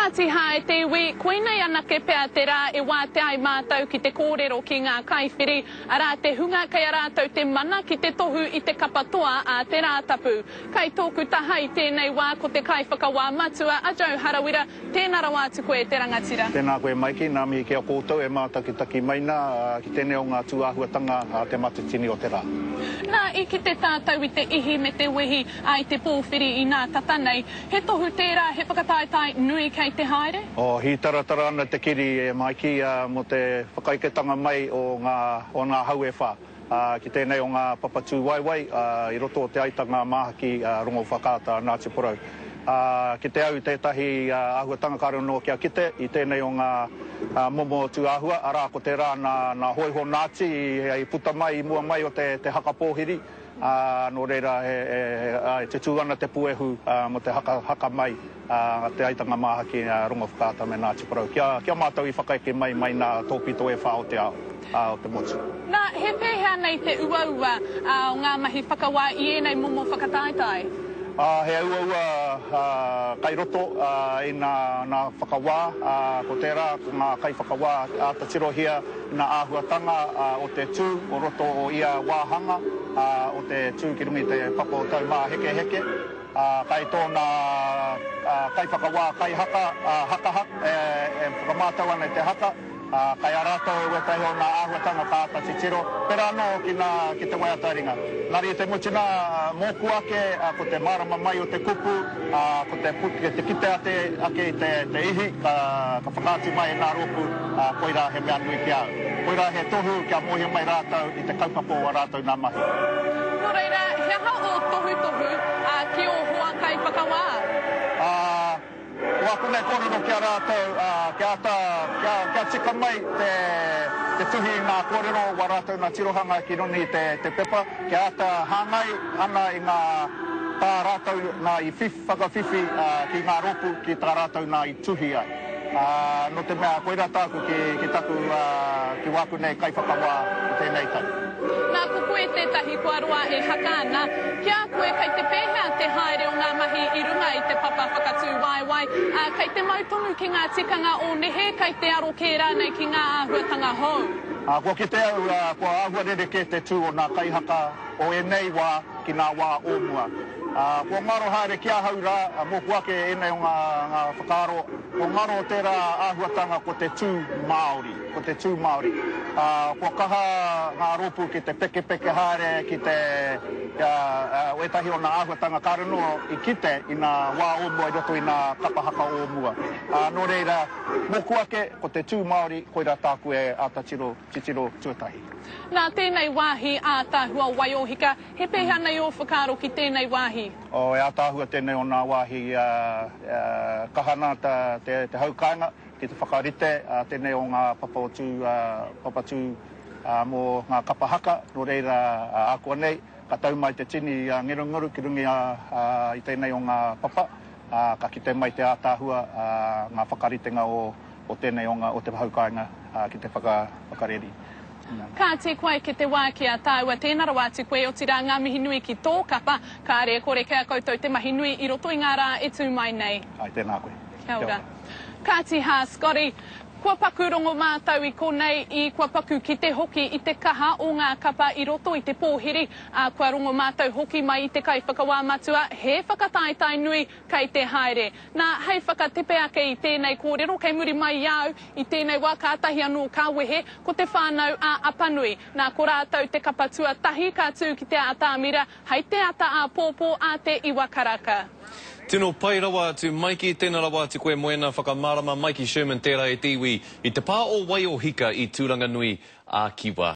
Kāti hā e te iwi, koinei anake pea te rā e wātea ai mātou ki te kōrero ki ngā kaiwhiri, arā te hunga kei a rātou te mana ki te tohu i te kapa toa a te Rātapu. Kai tōku taha i tēnei wā ko te Kaiwhakawā Matua a Joe Harawira, tēnā rawa atu koe e te rangatira. Tēnā koe Maiki, nā mihi ki a koutou e mātakitaki mai nā ki tēnei o ngā tūāhuatanga a Te Matatini o te Rā. Nā, i kite tātou i te ihi me te wehi a i te pōwhiri inā tata nei, He tohu tērā he whakataetae nui kei te haere? Oh, hītaratara ana te kiri e Maiki mō te whakaeketanga mai o ngā, o ngā hau e whā ki tēnei o ngā papa tūwaewae i roto o Te Aitanga a Māhaki, Rongowhakaata, Ngāti Porou. Ki te au tētahi āhuatanga kāore anō kia kite i tēnei o ngā momo tūāhua, arā ko tērā nā, nā hōiho Nāti i puta mai i mua mai o te, te haka pōhiri, Ā, nō reira, e tutū ana te puehu mō te haka, haka mai a Te Aitanga Māhaki, a Rongowhakaata me Ngāti Porou ki a, ki a mātou i whakaeke mai mai nā tōpito e whā o te ao, ā, o te motu. Nā, he pēhea nei te uaua o ngā mahi whakawā i ēnei momo whakataetae? Ā, he uaua, ā, kai roto, ā, i nā, nā whakawā, ā, ko tērā, ko ngā kaiwhakawā āta tirohia, ngā āhuatanga o te tū o roto o ia wāhanga o te tū ki runga i te papa o Taumāhekeheke, kai tōna kaiwhakawā kaihaka, haka, e whakamātau ana i te haka, kai a rātou wētahi o ngā āhuatanga ka āta titiro, pērā anō ki ngā, ki te waiata ringa. Engari i te mutunga, mōku ake, ko te mārama mai o te kupu, Ā, ko te, te kite ake, ake i te, te ihi, ka, ka whakaatu mai e ngā rōpū, ā, koirā he mea nui ki a au. Koirā he tohu kia mōhio mai rātou i te kaupapa o ā rātou nā mahi. Nō reira, he aha ō tohutohu, ā, ki ō hoa kaiwhakawā? Ā, ko aku nei kōrero ki a rātou, ā, kia āta, kia, kia tika mai te, te tuhi i ngā kōrero o ā rātou nā tirohanga ki runga i te, te pepa, kia āta hāngai ana i ngā, tā rātou nā i whakawhiwhi ki ngā rōpū ki tā rātou nā i tuhi ai. Nō te mea, koirā tāku ki taku, ki wāku nei kaiwhakawā i tēnei tau. Nā, ko koe tētahi kua roa e haka ana. Ki a koe, kei te pēhea te haere o ngā mahi i runga i te papa whakatū waewae, ā, kei te mau tonu ki ngā tikanga o nehe, kei te aro kē rānei ki ngā āhuatanga hou? Kua kite au, kua āhua rerekē te tū o ngā kaihaka o ēnei wā ki ngā wā o mua. Ā, kua ngaro haere ki ahau rā, mōku ake ēnei o ngā, ngā whakaaro, kua ngaro tērā āhuatanga ko te tū Māori, ko te tū Māori. Ā, kua kaha ngā rōpū ki te pekepeke haere, ki te, kia, ētahi o ngā āhuatanga kāore anō i kite i ngā wā o mua i roto i ngā kapa haka o mua. Ā, nō reira, mōku ake, ko te tū Māori, koirā tāku e āta tiro, titiro tuatahi. Nā tēnei wāhi ātaahua o Waiohika, he pēhea nei ō whakaaro ki tēnei wāhi? Oh, e ātaahua tēnei o nā wāhi kaha nā te hau kāinga ki te whakarite tēnei o ngā papa o tū, papa tū mō ngā kapa haka, nō reira ākuanei ka tau mai te tini ngerungeru ki runga i tēnei o ngā papa, ka kite mai te ātaahua ngā whakaritenga o o tēnei o ngā o te hau kāinga ki te whakareri. Kāti koe ki te wā ki a tāua, tēnā rawa atu koe, otirā ngā mihi nui ki tō kapa, kāre e kore kei a koutou te mahi nui i roto i ngā rā e tū mai nei. Āe, tēnā koe. Kia ora. Kāti hā, Scotty, kua paku rongo mātou i konei, i kua paku kite hoki i te kaha o ngā kapa i roto i te pōhiri, ā, kua rongo mātou hoki mai i te Kaiwhakawā Matua, he whakataetae nui kei te haere. Nā, hei whakatepe ake i tēnei kōrero kei muri mai i a au, i tēnei wā kātahi anō ka wehe, ko te whānau a Apanui. Nā, ko rātou te kapa tuatahi ka tū ki te atamira hei te ata āpōpō a te iwa karaka. Tino pai rawa atu Maiki, tena rawa atu koe Moena whakamārama Maiki Sherman tērā e te iwi i te pā o Waiohika i Tūranganui a Kiwa.